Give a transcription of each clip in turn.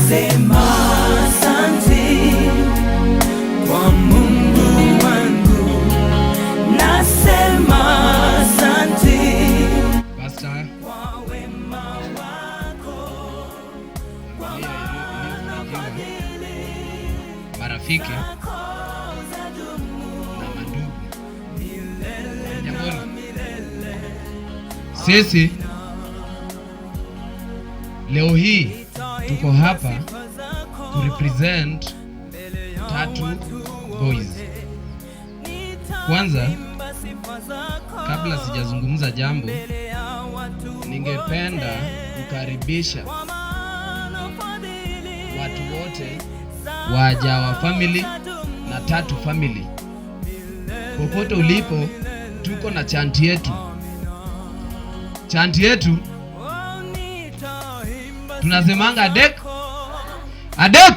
Nasema asante kwa Mungu wangu, nasema asante Pastor, kwa wema wako, familia iliyofarijiwa, marafiki na mandugu, jamboni. Sisi leo hii tuko hapa kurepresent Tatu Boys. Kwanza, kabla sijazungumza jambo, ningependa kukaribisha watu wote wa Jawa family na Tatu family. Popote ulipo, tuko na chant yetu. Chant yetu tunasemanga Adek, Adek,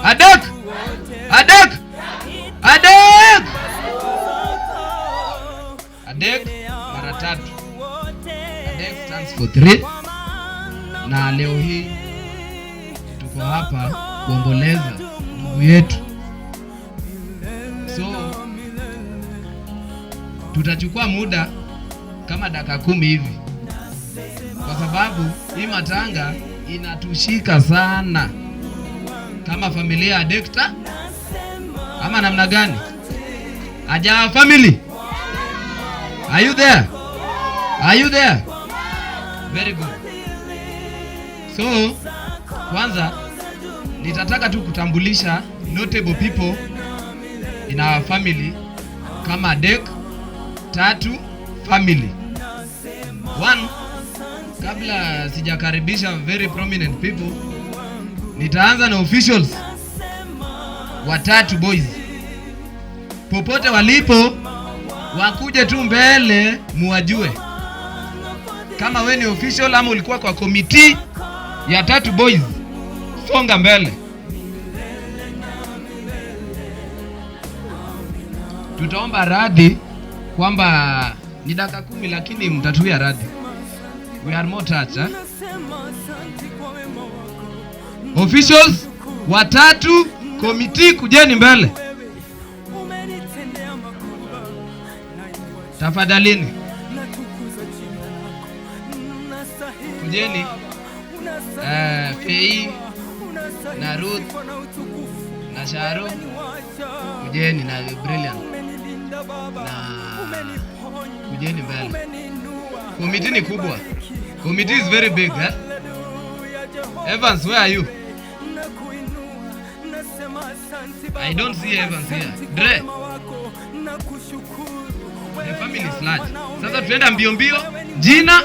Adek, Adek, Adek, Adek mara tatu. Adek stands for three. Na leo hii tuko hapa kuomboleza ndugu yetu, so tutachukua muda kama dakika 10 hivi, kwa sababu hii matanga inatushika sana kama familia ya Dekta, ama namna gani? Ajawa family, are you there? Are you there? Very good. So kwanza nitataka tu kutambulisha notable people in our family kama Dek Tatu family. One, kabla sijakaribisha very prominent people, nitaanza na officials watatu boys. Popote walipo wakuje tu mbele muwajue. Kama we ni official ama ulikuwa kwa committee ya Tatu Boys, songa mbele. Tutaomba radhi kwamba ni dakika 10, lakini mtatuia radhi. We are more touch, eh? Officials watatu committee, kujeni mbele tafadhalini, kujeni. Fei na Ruth na Sharu, kujeni na Brilliant na kujeni mbele. Committee ni kubwa. Committee is very big, eh? Evans, where are you? I don't see Evans here. Dre. The family is large. Sasa tunaenda mbio mbio, jina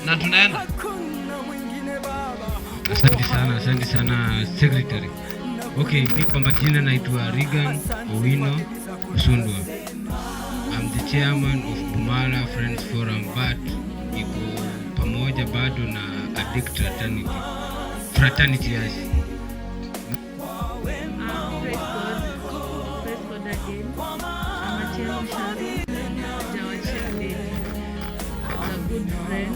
na tunaenda. Asante sana, asante sana secretary. Okay, mi kwa majina naitwa Regan Owino Usundwa. I'm the chairman of Bumala Friends Forum, but iko pamoja bado na Addict Fraternity. Fraternity, yes. Praise God. Praise God again. I'm Atieno Sharu, Jawa chair lady. A good friend.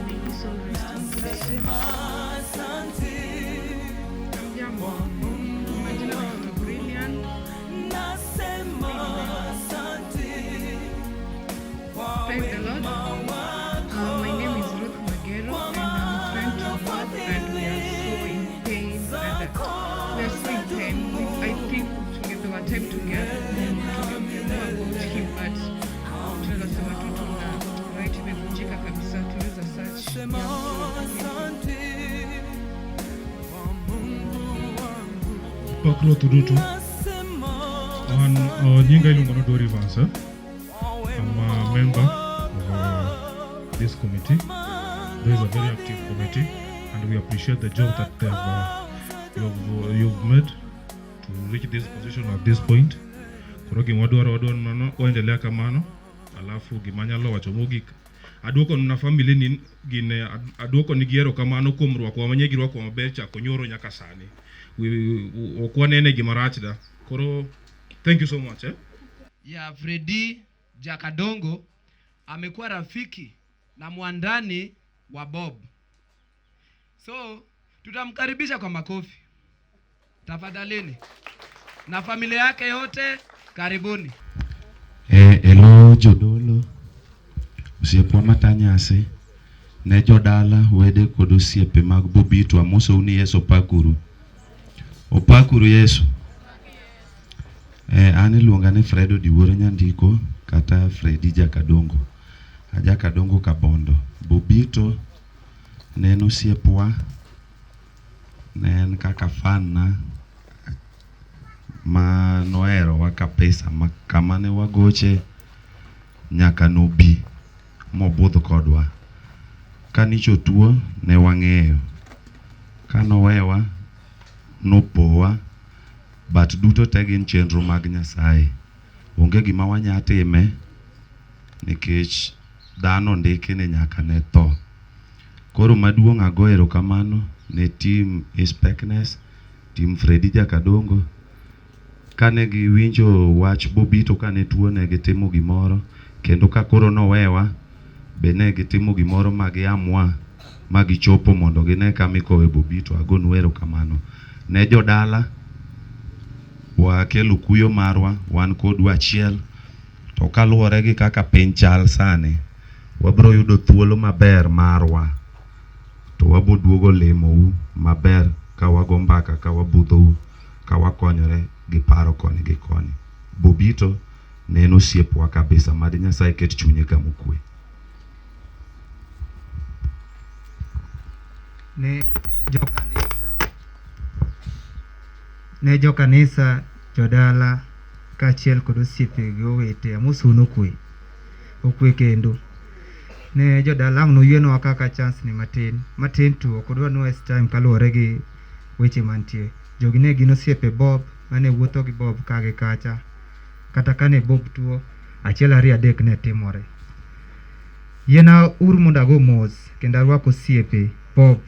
May his soul rest in peace. Jambo, majina naitwa Brilliant. Praise the Lord. My name is Ruth Magero and I'm a friend to Bob, and we are so in pain and we are so in pain. I think tungepewa time together tungeongea about him, but tunaweza sema tu tuna right imevunjika kabisa, tunaweza search. Yeah, so, Pakruoth duto. An nyinga iluongo ni Dori Vance. I'm a member of this committee. This is a very active committee and we appreciate the job that you've made to reach this position at this point. Koro gima wadwaro wadwaro mano waendelea kamano, alafu gima anyalo wacho mogik, aduoko na family ni gine aduoko nigi erokamano kuom rwako manye girwako maber chako nyoro nyaka sani. Ok wanene gima rach da koro thank you so much, eh? Ya Fredi Jakadongo amekuwa rafiki na mwandani wa Bob. So Tutamkaribisha kwa makofi tafadhalini, na familia yake yote, karibuni. Hello jodolo, osiepwa matanyasi, ne jodala, wede kod osiepe mag Bobito, amosou ni Yesu opakuru. Opakuru Yesu. An iluonga ni Fred Odiwuor Nyandiko kata Fredi Jakadongo. Ajakadongo Kabondo. Bobito ne en osiepwa, ne en kaka fan na ma noherowa kabisa ma kama ne wagoche nyaka nobi mobudh kodwa. Kanicho tuo ne wang'eyo. Kanowewa nopowa, but duto te gin chenro mag Nyasaye. Onge gima wanya time nikech dhano ondiki ni nyaka ne tho. Koro maduong' ago erokamano ne team Inspectness, team Fredi Jakadongo. Kane giwinjo wach Bobito kane tuo ne gitimo gimoro, kendo ka koro nowewa be ne gitimo gimoro ma giamua ma gichopo mondo gine kama ikowe Bobito. Agonu erokamano. Ne jodala, wakelo kuyo marwa, wan kodu achiel. To kaluwore gi kaka piny chal sani, wabiro yudo thuolo maber marwa to wabo duogo limou maber ka wago mbaka, ka wabudhou, ka wakonyore gi paro koni gi koni. Bobito ne en osiepwa kabisa, mad Nyasaye ket chunye kama okwe. Ne jokanisa, jodala kaachiel kod osiepe gi owete, amosou ni okwe. Okwe kendo. Ne jodala ang' noyienwa kaka chance ni matin. Matin to ok odwa ni waste time kaluwore gi weche mantie. Jogi ne gin osiepe Bob mane wuotho gi Bob ka gi kacha. Kata kane Bob tuo, achiel ariyo adek ne timore. Yiena uru mondo ago mos kendo arwak osiepe Bob.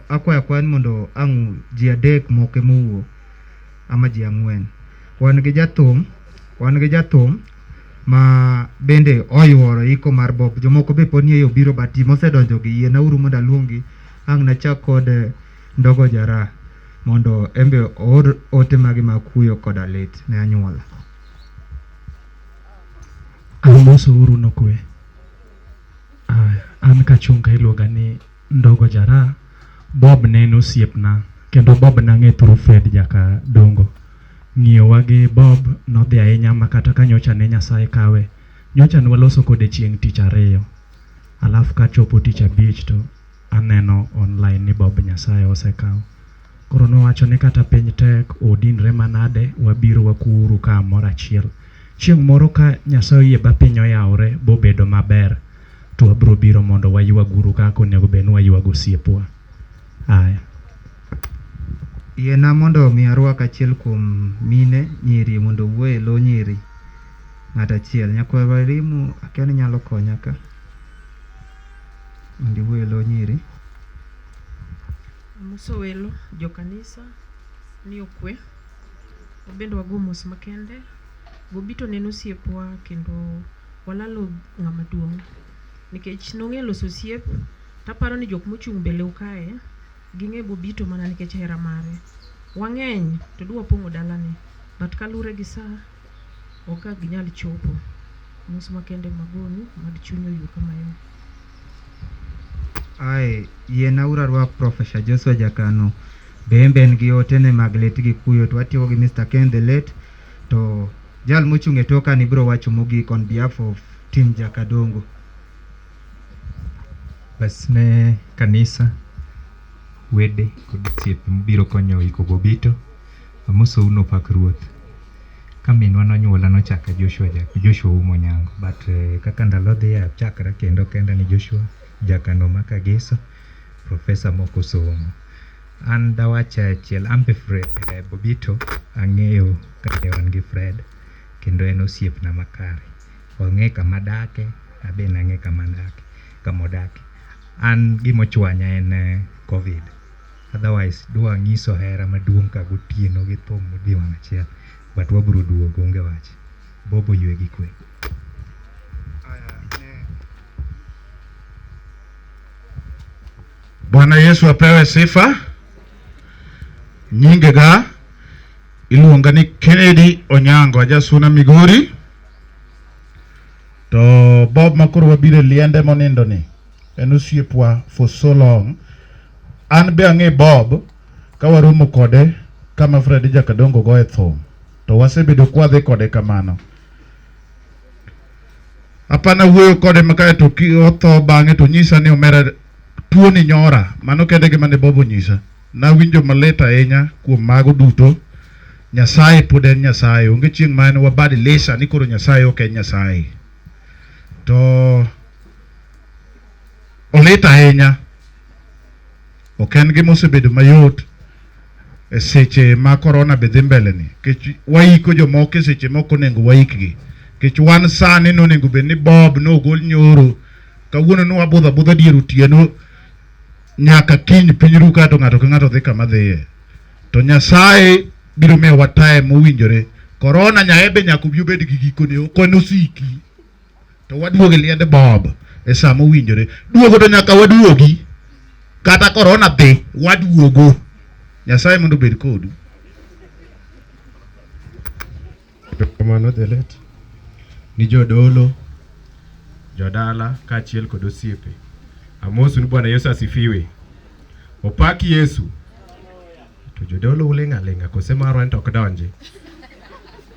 Akwayo akwaya ni mondo ang' ji adek moko ema owuo ama ji ang'wen. Wan gi jathum, wan gi jathum ma bende oyuoro iko mar Bob. Jomoko be pod nie obiro but ji mosedonjo gi yiena uru mondo aluongi. Ang' nachak kod Ndogo Jara mondo embe oor ote mage mag kuyo koda lit ne anyuola. Amoso uru nokwe. An kachung' ka iluonga ni Ndogo Jara. Bob ne en osiepna kendo Bob nang'e through Fred Jakadongo. Ng'iyowa gi Bob nodhi ahinya ma kata ka nyocha ne Nyasaye kawe. Nyocha ne waloso kode chieng' tich ariyo. Alafu kachopo tich abich to aneno online ni Bob Nyasaye osekawo. Koro nowacho ni kata piny tek, odinre manade, wabiro wakuru kamoro achiel. Chieng' moro ka Nyasaye oyie ba piny oyawre bobedo maber, to wabiro biro mondo waywaguru kaka onego bed ni waywago osiepwa. Aya. Yiena mondo mi arwak achiel kuom mine nyiri mondo owuo e lo nyiri. Ng'at achiel. Nyakwar Wairimu akia ni nyalo konya ka. Mondo iwuo e lo nyiri. Amoso welo, jokanisa ni okwe. Wabende wago mos makende. Bobito ne en osiepwa kendo walalo ng'ama duong'. Nikech nong'e loso osiep, taparo ni jok mochung' mbele u kae, ging'e Bobito mana nikech hera mare. Wang'eny to dwa pong'o dalani, but kalure gi saa, ok ginyal chopo. Mos makende magonu, mad chuny oyue kama yom. Ae, yiena uru arwak Professor Joshua Jakano. Be en be en gi otene mag lit gi kuyo to watieko gi Mr. Ken the late to jal mochung' e toka ni biro wacho mogik on behalf of team Jakadongo. Bas ne kanisa, wede kod osiepe mobiro konyo iko Bobito, amosou nopak Ruoth. Ka minwa nonyuola nochaka Joshua, Joshua Umo Onyango, but kaka ndalo dhi achakra kendo kenda ni Joshua Jakano ma Kagiso, profesa mok osomo. An dawach achiel, an be Fred, Bobito ang'eyo kane wan gi Fred kendo en osiepna makare. Ong'e kama adake, abe nang'e kama adake, kama odake. An gimochwanya en Covid. Otherwise dwa nyiso hera maduong' ka gotieno gi thum modhi wang' achiel. But wabiro duogo, onge wach. Bobo ywe gi kwe. Bwana Yesu apewe sifa. Nyingega iluonga ni Kennedy Onyango, ajasuna Migori. To Bob makoro wabiro e liende monindo ni en osiepwa for so long. An be ang'e Bob ka waromo kode kama Freddy Jakadongo goye thum. To wasebedo kwadhi kode kamano. Apana wuoyo kode ma kae to otho bang'e to nyisa ni omera tuo ni nyora. Mano kende gima ne Bob onyisa. Nawinjo malit ahinya kuom mago duto. Nyasaye pod en Nyasaye. Onge chieng' ma en wabadilisha ni koro Nyasaye ok en Nyasaye. To olit ahinya. Ok en gima osebedo mayot e seche ma korona be dhi mbele ni. Nikech waiko jomoko e seche ma ok onego waikgi. Nikech wan sani nonego bed ni Bob nogol nyoro. Kawuono ne wabudho abudha dier otieno nyaka kiny piny ru kae to ng'ato ka ng'ato dhi kama dhiye. To Nyasaye biro miyowa time mowinjore. Korona nyae be nyaka obi obed gi gikone, ok en osiki. To waduogo e liend Bob e sa mowinjore. Duogo to nyaka waduogi. Kata korona dhi, waduogo. Nyasaye mondo obed kodu. Erokamano Dhelet ni jodolo, jodala kaachiel kod osiepe. Amosu ni Bwana Yesu asifiwe. Opak Yesu. To jodolo uling' aling'a kose marwa en to ok donji.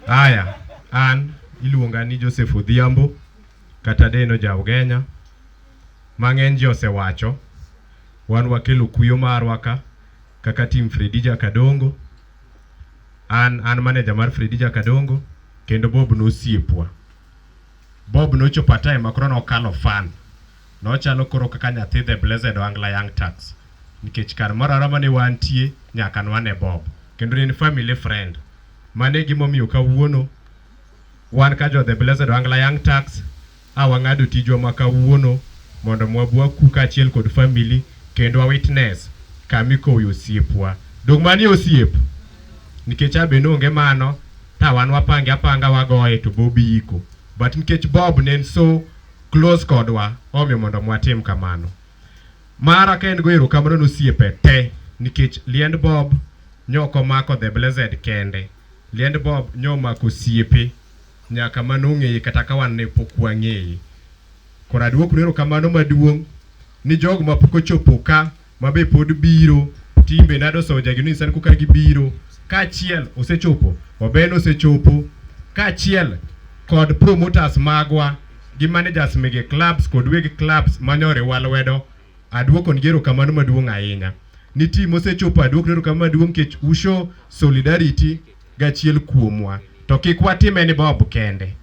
Aya, an iluonga ni Joseph Odhiambo kata Deno Jaugenya. Mang'eny ji osewacho. Wan wakelo kuyo marwa ka kaka team Freddy Jakadongo. An manager mar Freddy Jakadongo kendo Bob nosiepwa. Bob nochopo a time ma koro nokalo fan. Nochalo koro kaka nyathi The Blessed Ohangla Young Turks. Nikech kar moro amora mane wantie nyaka nwane Bob. Kendo ne en family friend. Mano e gimomiyo kawuono wan ka jo The Blessed Ohangla Young Turks a wang'ado tijwa ma kawuono mondo wabu kaachiel kod family kendo wa witness kama ikowe osiepwa. Dong' mani osiep? Nikech abe nonge mano ta wan wapange apanga wagoye to Bob iko. But nikech Bob ne en so close kodwa, omiyo mondo mwatim kamano. Mara ka en go erokamano ne osiepe te nikech liend Bob nyok omako The Blessed kende. Liend Bob nyomako osiepe nyaka manong'eye kata ka wan ne pok wang'eye. Koro aduoknu erokamano maduong' ni jogo mapok ochopo ka mabe pod biro timbe nado soja gi ni koka gibiro kaachiel osechopo Oben osechopo kaachiel kod promoters magwa gi managers mege clubs kod weg clubs manyoriwa lwedo aduoko nigi erokamano maduong' ahinya ni team osechopo aduoko erokamano maduong' nikech ushow solidarity gachiel kuomwa to kik watime ni Bob kende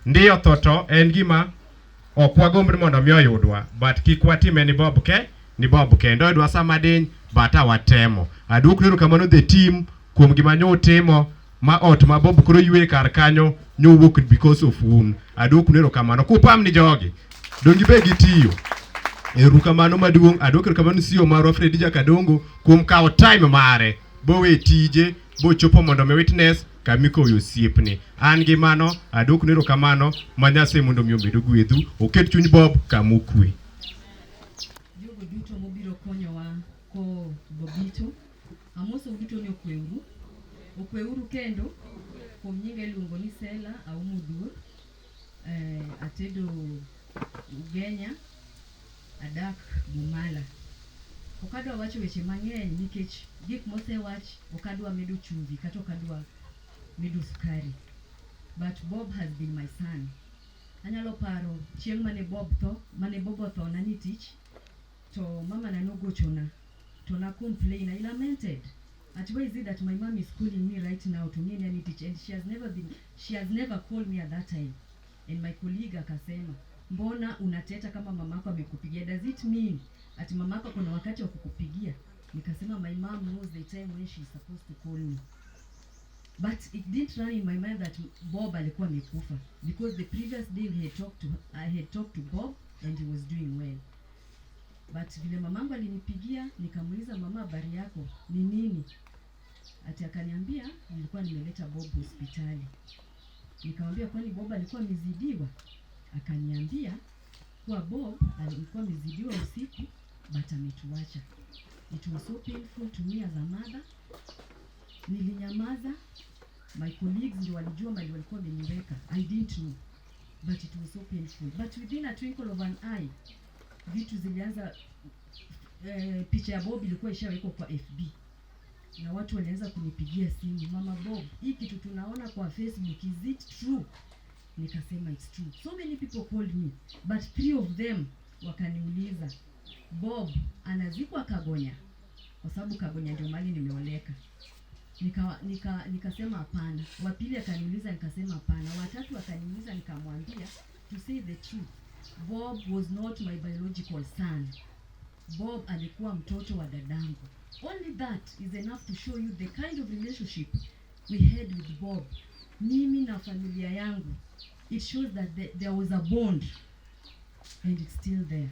ndiyo tho to en gima ok wagomb ni mondo mi oyudwa but kik watime ni Bob ke ni Bob kende oyudwa sama diny but awatemo aduoko erokamano the team kuom gima nyo utimo ma ot ma Bob koro ywe kar kanyo nyowuok because of un aduoko erokamano kupam ni jogi dongi be gitiyo erokamano maduong' aduoko erokamano CEO marwa Freddy Jakadongo kuom kawo time mare bowe tije bochopo mondo mi witness kamikowe osiepne an gi mano aduoko erokamano ma Nyasaye mondo mi omed ogwedhu oket chuny Bob kamokwe. Jogo duto mobiro konyowa ko Bobito, amoso duto ni okweuru. Okweuru kendo kuom nyinga iluongo ni Sela Aumo Duor. Atedo Ugenya, adak Bumala. Ok adwa wacho weche mang'eny nikech gik mosewach ok adwa medo chumbi kata ok adwa medo sukari. But Bob has been my son. Anyalo paro chieng' mane Bob tho, mane Bob othona ni tich, to mama na nogochona to na complain, I lamented. At why is it that my mom is calling me right now to ng'e ni tich and she has never called me at that time. And my colleague akasema, mbona unateta kama mamako amekupigia? Does it mean ati mamako kuna wakati wa kukupigia? Nikasema my mom knows the time when she is supposed to call me. But it didn't run in my mind that Bob alikuwa amekufa because the previous day we had talked to, I had talked to Bob and he was doing well. But vile mamangu alinipigia nikamuuliza, mama, habari yako ni nini? Ati akaniambia nilikuwa nimeleta Bob hospitali. Nikamwambia kwani Bob alikuwa amezidiwa? Akaniambia kuwa Bob alikuwa amezidiwa usiku but ametuacha. It was so painful to me as a mother. Nilinyamaza. My colleagues ndio walijua mahali walikuwa wameniweka. I didn't know, but it was so painful. But within a twinkle of an eye, vitu zilianza. Picha ya Bob ilikuwa ishawekwa kwa FB na watu walianza kunipigia simu, "Mama Bob, hii kitu tunaona kwa Facebook, is it true?" Nikasema it's true. So many people called me, but three of them wakaniuliza, "Bob anazikwa Kagonya?" Kwa sababu Kagonya ndio mahali nimeoleka. Nikasema hapana. Wa pili akaniuliza, nikasema hapana. Watatu akaniuliza, nikamwambia, to say the truth, Bob was not my biological son. Bob alikuwa mtoto wa dadangu. Only that is enough to show you the kind of relationship we had with Bob. Mimi na familia yangu. It shows that there was a bond and it's still there.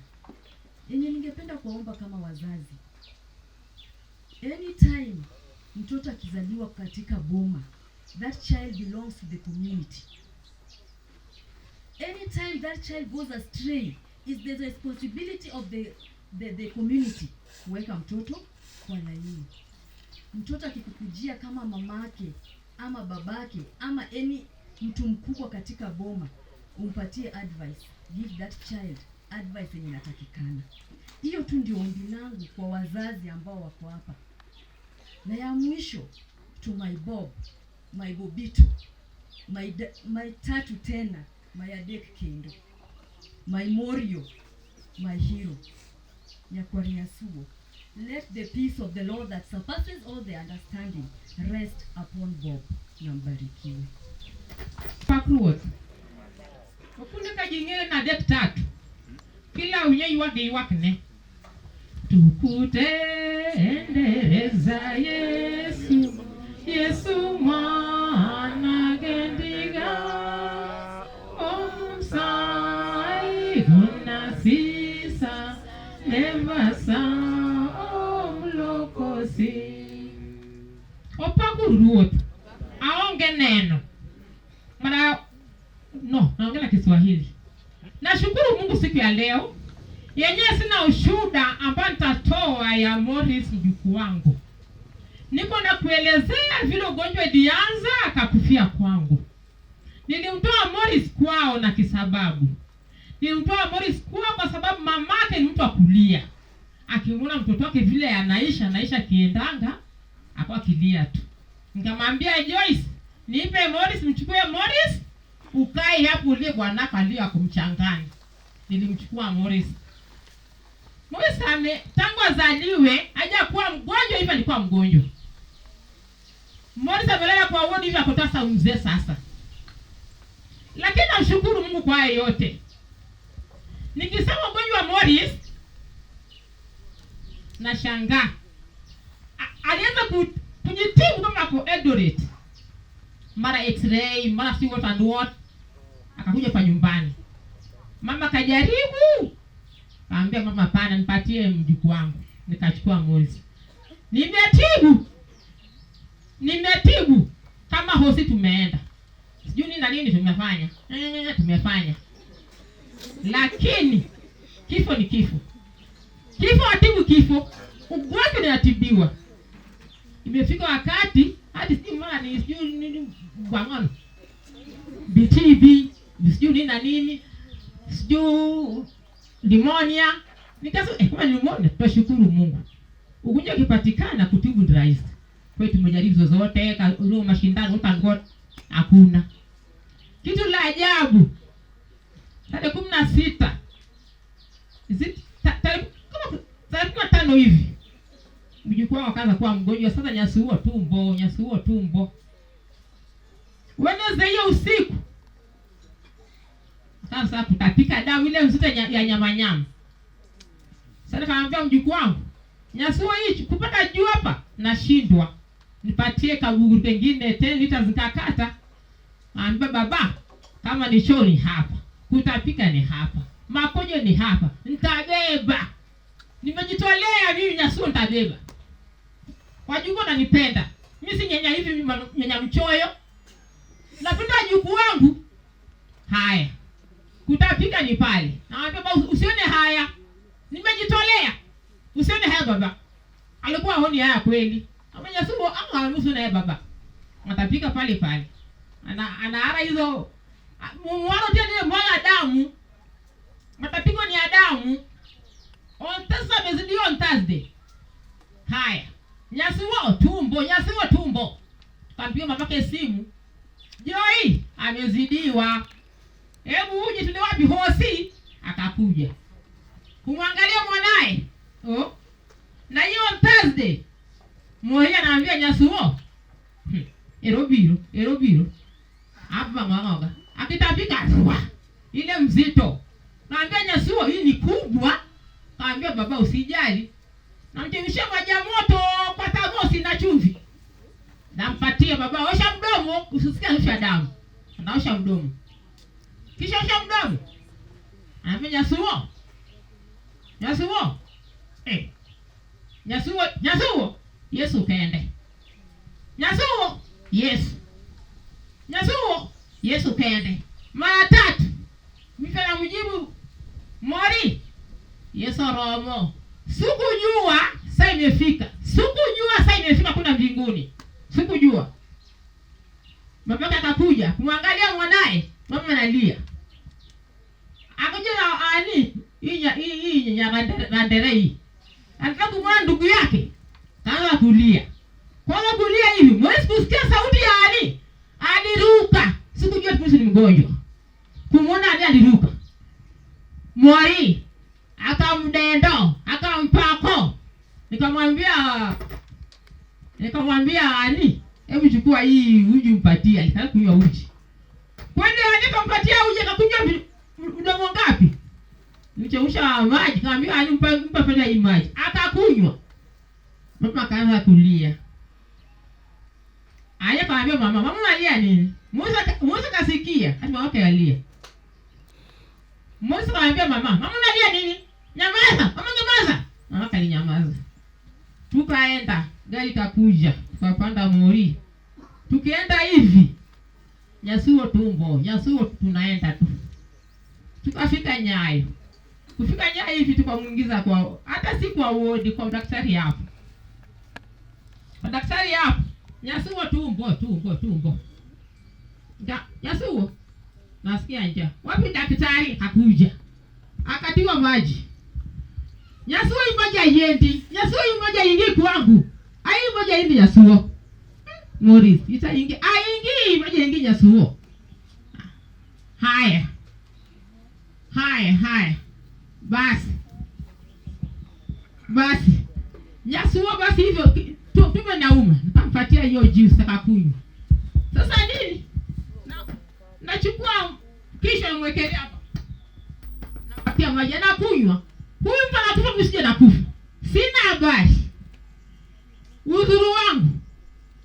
Yenye ningependa kuwaomba kama wazazi, anytime mtoto akizaliwa katika boma, that child belongs to the community. Anytime that child goes astray, is the responsibility of the community kuweka mtoto kwa laini. Mtoto akikukujia kama mamake ama babake ama any mtu mkubwa katika boma, umpatie advice, give that child advice yenye inatakikana. Hiyo tu ndio ombi langu kwa wazazi ambao wako hapa. Na ya mwisho, to my Bob, my Bobito, my tatu tena, my Adek Kendo, my Morio, my hero, Nyakwar Nyasuo, let the peace of the Lord that surpasses all the understanding rest upon Bob, na mbarikiwe. Pak ruoth. Ofunde ka ji ng'eyo nadek tatu. Kila unye ywak gi ywakne. Tukutendereza Yesu, Yesu mwana gendiga, omusai gunasisa, nevasa omulokosi. Opaku ruoth, aonge neno. Mara no, naongea na Kiswahili. Nashukuru Mungu siku ya leo yenyewe sina ushuda ambayo nitatoa ya Morris mjukuu wangu. Niko na kuelezea vile ugonjwa ilianza akakufia kwangu. Nilimtoa Morris kwao na kisababu. Nilimtoa Morris kwao kwa sababu mamake ni mtu wa kulia. Akimwona mtoto wake vile anaisha kiendanga, akawa akilia tu. Nikamwambia Joyce, nipe Morris, mchukue Morris, ukae hapo ulie bwanako aliye akumchanganya. Nilimchukua Morris. Morris tangu azaliwe hajakuwa mgonjwa hivi, alikuwa mgonjwa. Morris amelala kwa wodi hivi akotasa mzee sasa. Lakini namshukuru Mungu kwa haya yote. Nikisema ugonjwa wa Morris nashangaa. Alianza kujitibu kama ako Eldoret. Mara x-ray, mara si what and what. Akakuja kwa nyumbani. Mama kajaribu. Kaambia mama hapana, nipatie mjukuu wangu. Nikachukua Morris. Nimetibu. Nimetibu. Kama hosi tumeenda. Sijui nini na nini tumefanya. Tumefanya. Lakini kifo ni kifo. Kifo hatibu kifo. Ugonjwa unatibiwa. Imefika wakati hadi sijui mara ni sijui nini bwang'ono. BTB, sijui nini na nini. Sijui pneumonia. Nikasema kama pneumonia tutashukuru Mungu. Ugonjwa ukipatikana kutibu ni rahisi. Kwa hiyo tumejaribu zozote, roho mashindano utangot hakuna. Kitu la ajabu. Tarehe 16. Is it tarehe 15 hivi. Mjukuu wangu akaanza kuwa mgonjwa sasa, nyasuo tumbo, nyasuo tumbo. Wednesday hiyo usiku. Sasa kutapika damu ile nzito ya nyama nyama. Sasa nikamwambia mjukuu wangu, nyasuo hichi kupata juu hapa nashindwa. Nipatie kabuguru pengine 10 liters nikakata. Anambia baba, kama ni choo ni hapa, kutapika ni hapa, makojo ni hapa, nitabeba. Nimejitolea mimi nyasuo nitabeba. Wajukuu wananipenda. Mimi si nyanya hivi, mimi nyanya mchoyo. Napenda wajukuu wangu. Haya. Kutapika ni pale. Naambia baba usione haya. Nimejitolea. Usione haya baba. Alikuwa honi haya kweli. Ama nyasuo Amusu naye baba. Atapika pale pale. Ana anaara hizo muwaro tena mwaga damu. Matapiko ni ya damu. On Thursday amezidiwa on Thursday. Haya. Nyasiwa tumbo, nyasiwa tumbo. Tukampigia mamake simu. Joy amezidiwa. Hebu uje tule wapi hosi? Akakuja. Kumwangalia mwanae. Oh. Na hiyo on Thursday. Moyo anaambia Nyasuo. Erobiro, erobiro. Hapa mwangoga. Akitapika rwa. Ile mzito. Naambia Nyasuo hii ni kubwa. Kaambia baba usijali. Namchemshia maji ya moto kwa thamosi na chumvi. Nampatia baba, osha mdomo, usisikie harufu ya damu. Anaosha mdomo. Kisha osha mdomo. Anaambia Nyasuo. Nyasuo. Eh. Nyasuo, Nyasuo. Yesu kaende. Nyasuo, Yesu. Nyasuo, Yesu kaende. Mara tatu. Mimi namjibu Mori. Yesu romo. Sikujua saa imefika. Sikujua saa imefika kuna mbinguni. Sikujua. Babake akakuja kumwangalia mwanae, mama analia. Akaja na ani hii nyarandere hii. Anataka kumwona ndugu yake. Kaanza kulia. Kwanza kulia hivi, mwezi kusikia sauti ya ani. Aliruka. Sikujua tumishi ni mgonjwa. Kumwona ani aliruka. Mwari akamdendo, akampako. Nikamwambia ani, hebu chukua hii uji mpatie. Alitaka kunywa uji. Kwani ani kampatia uji akakunywa mdomo ngapi? Nichemsha maji, kaambia ani mpa fanya hii maji. Akakunywa. Mama akaanza kulia. Aya kaambia mama, mama analia nini? Musa kasikia, hadi mama yake alia. Musa kaambia mama, mama analia nini? Nyamaza, mama nyamaza. Mama kalinyamaza. Tukaenda, gari kakuja, tukapanda mori. Tukienda hivi, Nyasuo tumbo, Nyasuo tunaenda tu. Tukafika Nyayo. Kufika Nyayo hivi tukamuingiza kwa hata si kwa wodi, kwa daktari hapo. Kwa daktari hapo, Nyasuo tumbo, tumbo, tumbo. Nyasuo nasikia njaa. Wapi daktari? Hakuja. Akatiwa maji. Nyasuo moja iendi. Nyasuo moja ingi kwangu. Ai moja indi Nyasuo. Morris, ita ingi. Ai ingi moja ingi Nyasuo. Haya. Haya, haya. Basi. Basi. Nyasuo basi hivyo tume nauma. Nikampatia hiyo juice akakunywa. Sasa nini? Nachukua kisha namwekelea hapa. Nampatia maji anakunywa. Huyu mtu anakufa mimi sije nakufa. Sina habari. Udhuru wangu.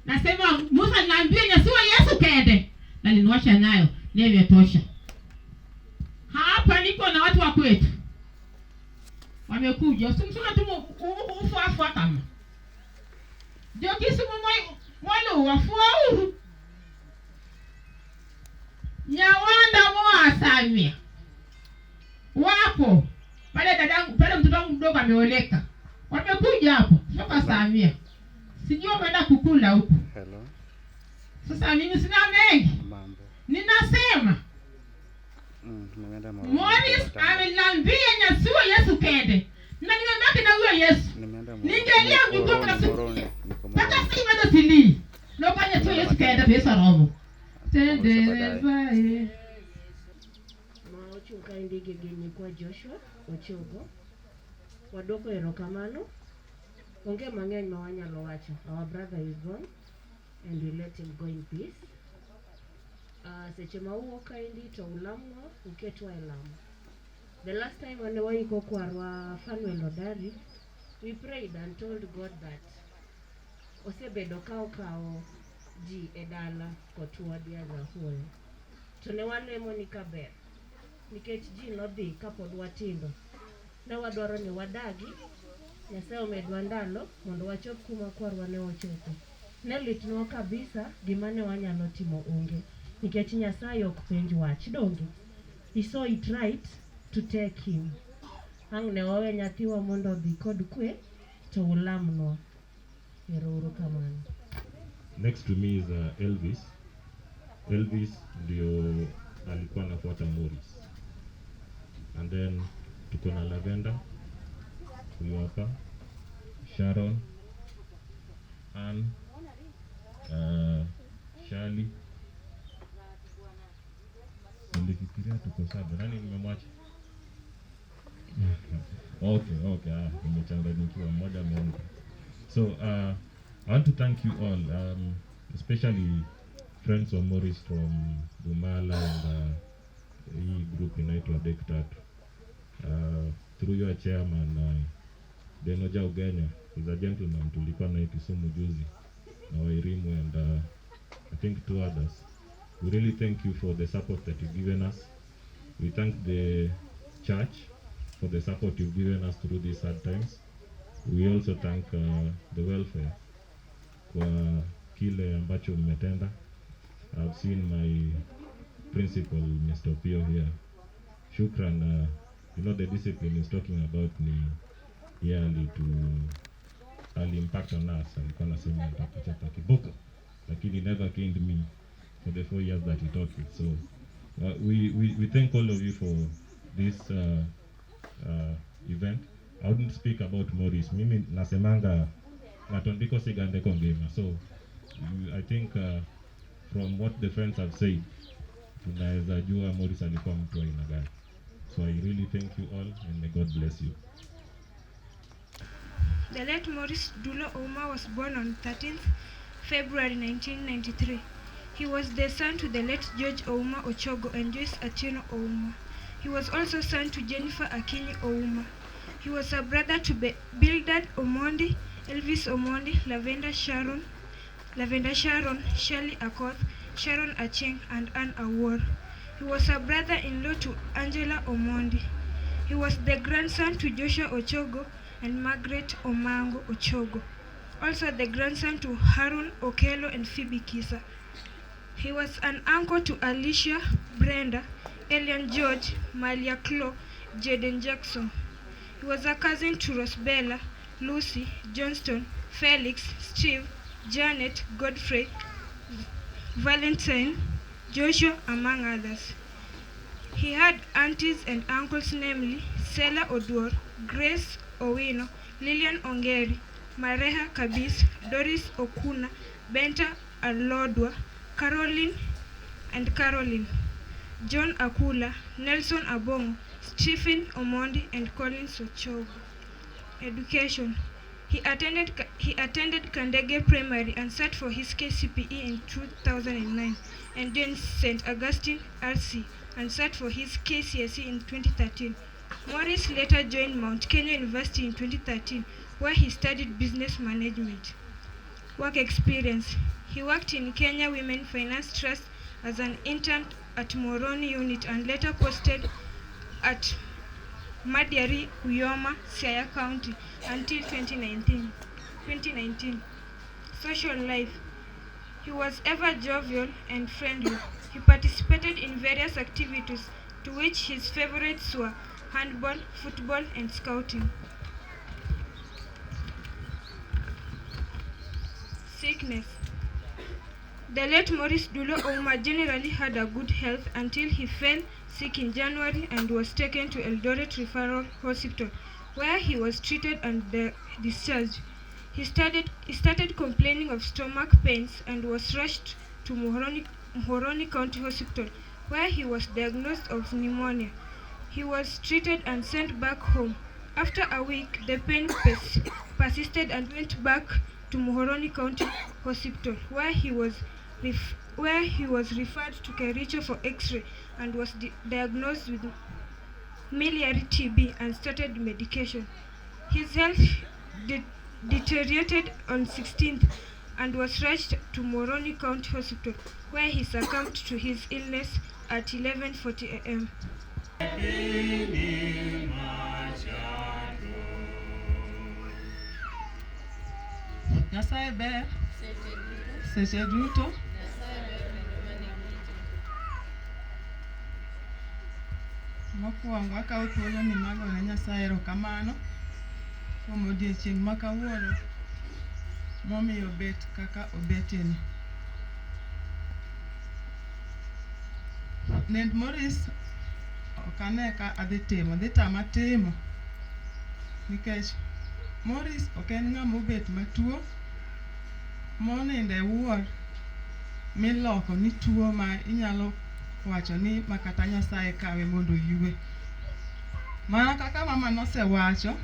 Nasema Musa niambie Nyasuo Yesu kaende. Na niniwasha nayo, ni imetosha. Hapa niko na watu wa kwetu. Wamekuja. Usimsema tu ufu afu kama. Ndio kisimu mwalo wafua uru. Nyawanda mwa Wapo. Pale dadangu, pale mtoto wangu mdogo ameoleka. Wamekuja hapo, kutoka Samia. Sijui wameenda kukula huko. Hello. Sasa mimi sina mengi. Mambo. Ninasema Nimeenda Morris ameniambia Nyasuo Yesu kende. Na nimebaki na huyo Yesu. Ningelia miguu na sikia. Mpaka sasa bado silii. Na kwa Nyasuo Yesu kende Yesu roho. Tendere. Ma ochung' ka indike gi nyikwa Joshua Ochogo. Wadwoko erokamano. Onge mang'eny ma wanyalo wacho. Our brother is gone and we let him go in peace. Seche ma uwuok kaendi to ulamwa, uketwa e lamo. The last time mane waiko kwarwa Fanuel Odari, we prayed and told God that osebedo ka okawo ji e dala kotwadi as a whole. To ne walemo ni kaber, nikech ji nodhi kapod watindo. Ne wadwaro ni wadagi, Nyasaye omedwa ndalo mondo wachop kuma kwarwa ne ochopo. Ne litnwa kabisa, gima ne wanyalo timo onge, nikech Nyasaye ok penj wach, donge? He saw it right to take him. Ang' ne wawe nyathiwa mondo odhi kod kwe, to ulamnwa. Ero uru kamano. Next to me is Elvis. Elvis ndio alikuwa anafuata Morris. And then tuko na Lavender, huyu hapa, Sharon, Ann, Shali. Nilifikiria tuko saba. Nani nimemwacha? Okay, nimechanganyikiwa, mmoja ameondoka. So I want to thank you all, especially friends of Morris from Bumala and hii group inaitwa Dek Tatu. Through your chairman Denoja Ugenya, is a gentleman, tulikuwa naye Kisumu juzi na Wairimu and I think two others. We really thank you for the support that you've given us. We thank the church for the support you've given us through these hard times. We also thank the welfare kwa kile ambacho mmetenda. I've seen my principal Mr. Opio here. Shukran, you know the discipline he's talking about ni yeye ali impact on us. Alikuwa anasema nitakuchapa kiboko, lakini he never caned me for the 4 years that he taught me. So we thank all of you for this event. I wouldn't speak about Morris. Mimi nasemanga ng'ato ndiko sigande kongima. So I think from what the friends have said, tunaweza jua Morris alikuwa mtu wa aina gani. So I really thank you all and may God bless you. The late Maurice Dulo Ouma was born on 13th February 1993. He was the son to the late George Ouma Ochogo and Joyce Atieno Ouma. He was also son to Jennifer Akinyi Ouma. He was a brother to Bildad Omondi, Elvis Omondi, Lavender Sharon, Shirley Akoth, Sharon Acheng, and Ann Awor. He was a brother-in-law to Angela Omondi. He was the grandson to Joshua Ochogo and Margaret Omango Ochogo. Also the grandson to Harun Okello and Phoebe Kisa. He was an uncle to Alicia, Brenda, Elian George, Malia Klo, Jaden Jackson. He was a cousin to Rosbella, Lucy, Johnston, Felix, Steve, Janet, Godfrey, Valentine, Joshua, among others. He had aunties and uncles, namely Sela Oduor, Grace Owino, Lillian Ongeri, Mareha Kabis, Doris Okuna, Benta Alodwa, Caroline and Caroline, John Akula, Nelson Abongo, Stephen Omondi, and Collins Ochogo. Education. He attended Kandege Primary and sat for his KCPE in 2009, and then St. Augustine RC and sat for his KCSE in 2013. Morris later joined Mount Kenya University in 2013, where he studied business management. Work experience. He worked in Kenya Women Finance Trust as an intern at Moroni unit and later posted at Madiari, Uyoma, Siaya County until 2019. 2019. Social life. He was ever jovial and friendly. He participated in various activities, to which his favorites were handball, football, and scouting. Sickness. The late Maurice Dulo Ouma generally had a good health until he fell sick in January and was taken to Eldoret Referral Hospital, where he was treated and discharged. He started complaining of stomach pains and was rushed to Muhoroni County Hospital, where he was diagnosed of pneumonia. He was treated and sent back home. After a week, the pain persisted and went back to Muhoroni County Hospital, where he was referred to Kericho for X-ray and was diagnosed with miliary TB and started medication. His health deteriorated on 16th and was rushed to Muhoroni County Hospital, where he succumbed to his illness at 11:40 a.m. Nyasaye ber seche duto. Mokwongo akawo thuolo ni mar goyo ne Nyasaye erokamano kuom odiechieng' ma kawuono. momiyo obet kaka obetieni. Nind Maurice ok ane ka adhi timo, dhi tama timo nikech Maurice ok en ng'ama obet matuo monindo e ward miloko ni tuo ma inyalo wacho ni ma kata Nyasaye kawe mondo oywe. Mana kaka mama nosewacho,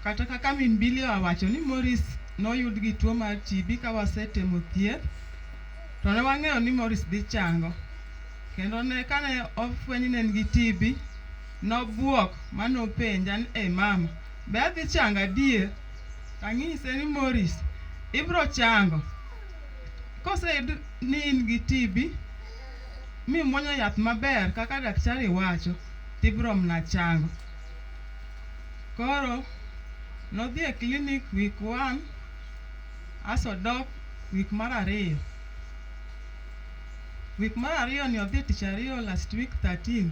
kata kaka min Billy owacho ni Maurice noyud gi tuo mar TB ka wasetemo thieth, to ne wang'eyo ni Maurice dhi chango. Kendo ne kane ofweny ni en gi TB, nobuok ma nopenja ni ei mama, be adhi chango adier? Tang'ise ni Maurice, ibro chango. Koseyud ni in gi TB, mimuonyo yath maber kaka daktari wacho, tibro mna chango. Koro nodhi e klinik week 1 aso odok week mar ariyo. Week mar ariyo ni odhi tich ariyo last week 13.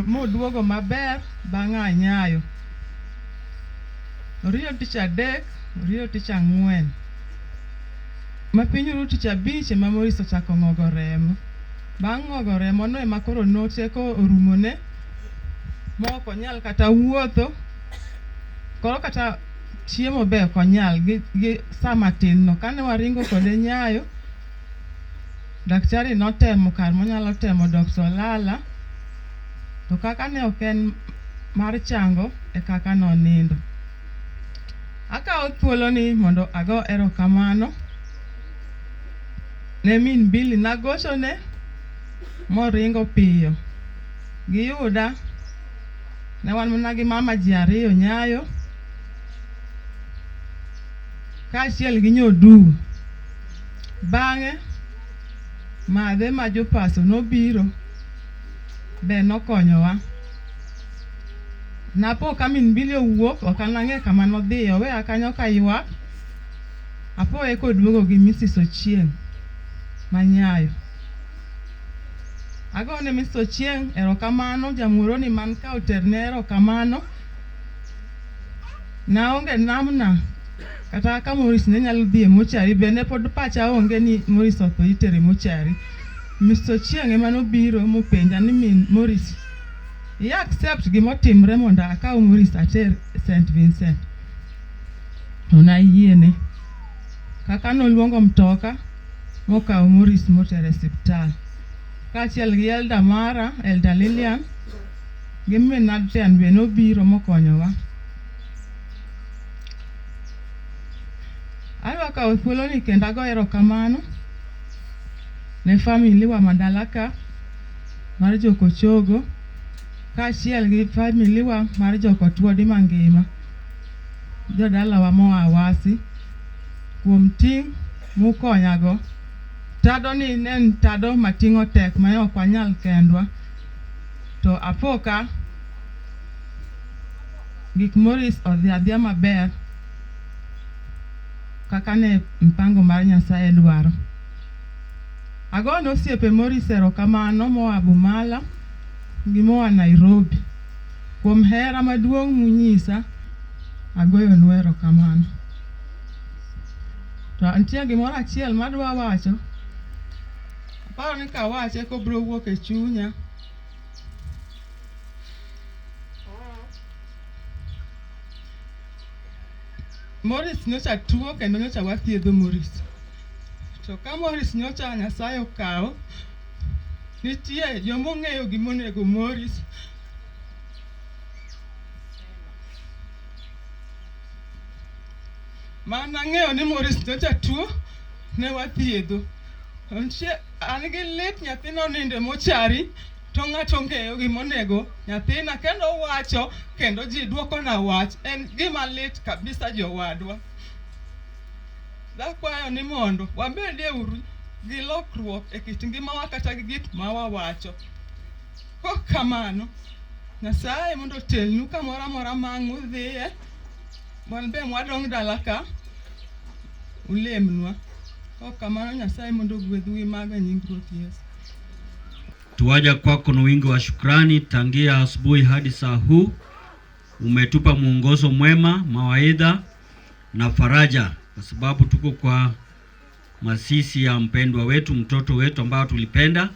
Moduogo maber bang' a nyayo. Oriyo tich adek, oriyo tich ang'wen. Ma piny oru tich abich ema Maurice ochako ng'ogo remo. Bang' ng'ogo remo no ema koro noteko orumone ma ok onyal kata wuotho. Koro kata chiemo be ok onyal gi saa matin no. Kane waringo kode Nyayo, daktari notemo kar monyalo temo Dr. Olala, to kaka ne ok en mar chango e kaka nonindo. Akawo thuoloni mondo ago erokamano ne min Billy. Nagochone moringo piyo. Giyuda, ne wan mana gi mama ji ariyo Nyayo, kaachiel gi nyoduo. Bang'e, madhe ma jopaso nobiro be nokonyowa. Napo ka min Billy owuok, ok an ang'e kama nodhiye, oweya kanyo kaywak. Apoye koduogo gi Mrs. Ochieng' ma Nyayo. Agone Mrs. Ochieng' erokamano, jamuoroni man ka oterne erokamano. Naonge namna kata kaka Maurice ne nyalo dhi e mochari be ne pod pacha onge ni Maurice otho itere mochari. Mr. Ochieng' ema nobiro mopenja ni min Maurice i accept gimotimre mondo akaw Maurice ater St. Vincent. To nayiene. Kaka noluongo mtoka mokawo Maurice motere e siptal. Kaachiel gi elder mara, Elder Lilian, gi min Adrian be nobiro mokonyowa. Adwa kawo thuoloni kendo ago erokamano ne family wa ma dala ka mar Jokochogo kaachiel gi family wa mar Jokotwodi mangima, jodalawa moa Awasi kuom ting' mukonyago. Tado ni ne en tado mating'o tek ma ne ok wanyal kendwa, to apo ka gik Maurice odhi adhiya maber kaka ne mpango mar Nyasaye dwaro. Agone osiepe Maurice erokamano moa Bumala gi moa Nairobi kuom hera maduong' munyisa, agoyonu erokamano. To nitie gimoro achiel madwa wacho, aparo ni kawache kobiro wuok e chunya. Maurice nyocha tuo kendo nyocha wathiedho Maurice. To ka Maurice nyocha Nyasaye okawo, nitie joma ong'eyo gima onego Maurice. Mana ng'eyo ni Maurice nyocha tuo, ne wathiedho. To nitie an gi lit nyathina onindo e mochari to ng'ato ong'eyo gima onego nyathina kendo owacho kendo ji dwokona wach. En gima lit kabisa jowadwa. Dakwayo ni mondo wabedie uru gi lokruok e kit ngimawa kata gi gik ma wawacho. Kok kamano, Nyasaye mondo otelnu kamoro amora ma ang' udhiye. Wan be mwadong' dala ka, ulemnwa. Kok kamano Nyasaye mondo ogwedhu gi mago e nying Ruoth Yesu. Tuwaja kwako na wingi wa shukrani tangia asubuhi hadi saa huu. Umetupa mwongozo mwema, mawaidha na faraja, kwa sababu tuko kwa masisi ya mpendwa wetu, mtoto wetu ambao tulipenda.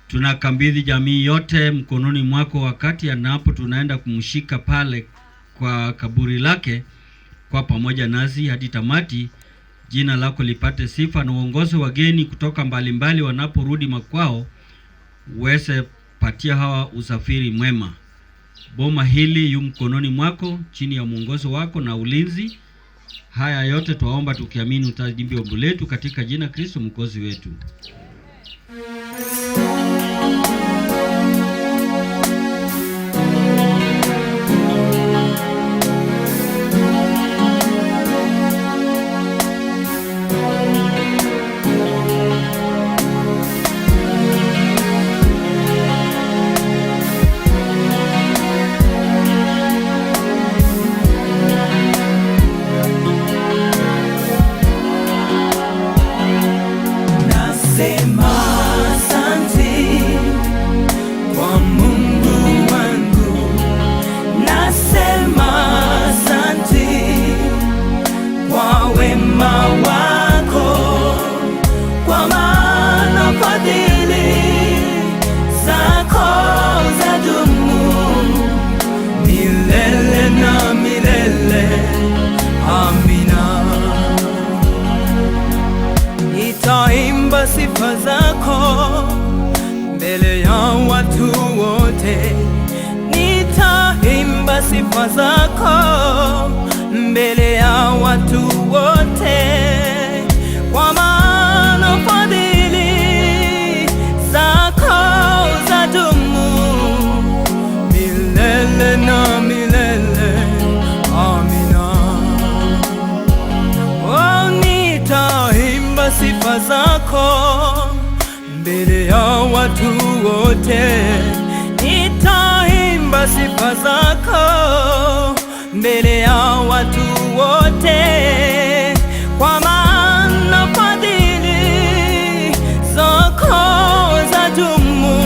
Tunakabidhi jamii yote mkononi mwako, wakati anapo tunaenda kumshika pale kwa kaburi lake, kwa pamoja nasi hadi tamati. Jina lako lipate sifa, na uongozi wageni kutoka mbalimbali wanaporudi makwao, uweze patia hawa usafiri mwema. Boma hili yu mkononi mwako, chini ya mwongozo wako na ulinzi. Haya yote twaomba tukiamini utajibu ombi letu katika jina Kristo mwokozi wetu. Nasema asante kwa Mungu wangu, nasema asante kwa wema wako, kwa maana fadhili zako zadumu milele na milele. Amina. Nitaimba sifa zako mbele ya watu wote, nitaimba sifa zako mbele ya watu wote, kwa maana fadhili zako zadumu milele na milele. Amina. Oh, nitaimba sifa zako mbele ya watu wote, nitaimba sifa zako mbele ya watu wote, kwa maana fadhili zako zadumu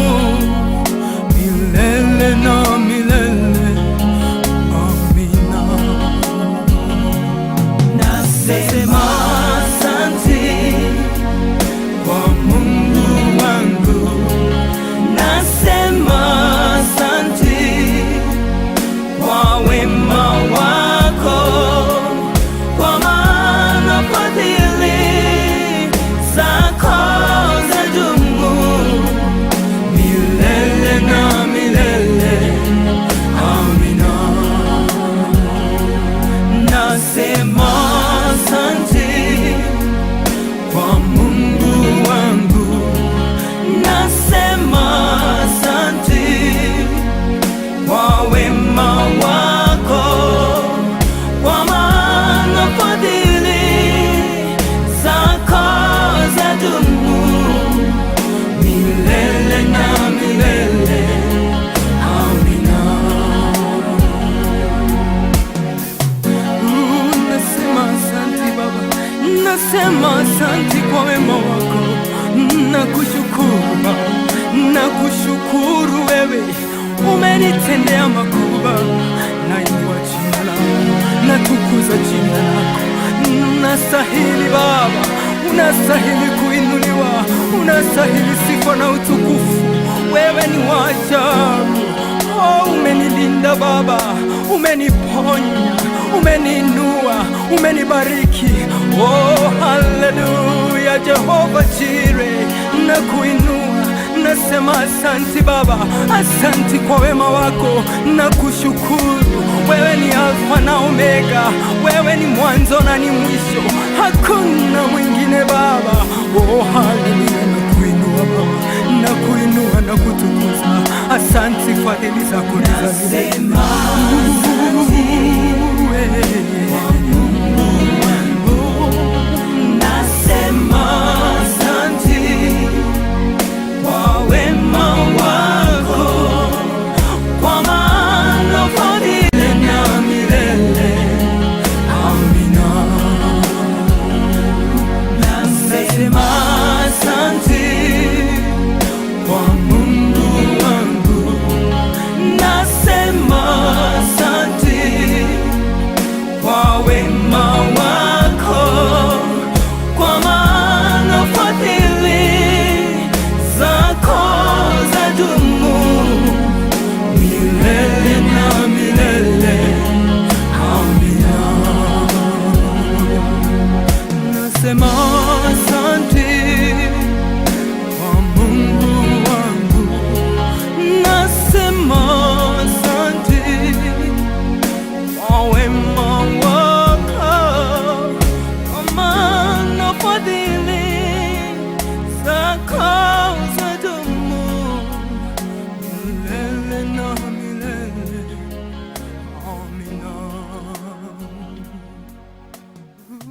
milele na milele. Amina. Nasema asante kwa Mungu wangu, nasema asante kwa wema wako, kwa maana fadhili zako zadumu milele na milele. Amina. Nasema asante kwa Mungu wangu, nasema asante kwa wema wako, kwa maana fadhili zako zadumu milele na milele. Amina. Nasema asante Baba, nasema asante kwa wema wako, nakushukuru Baba, nakushukuru wewe umenitendea makubwa. Nainua jina lako, natukuza jina lako, unastahili Baba, unastahili kuinuliwa, unastahili sifa na utukufu. Wewe ni wa ajabu. Oh, umenilinda Baba, umeniponya, umeniinua, umenibariki. Oh, haleluya, Jehova Jire, nakuinua, nasema asanti Baba, asanti kwa wema wako, nakushukuru. Wewe ni Alfa na Omega, wewe ni mwanzo na ni mwisho, hakuna mwingine Baba. Oh, haleluya, nakuinua Baba, nakuinua na kutukuza. Asanti, fadhili zako ni za milele.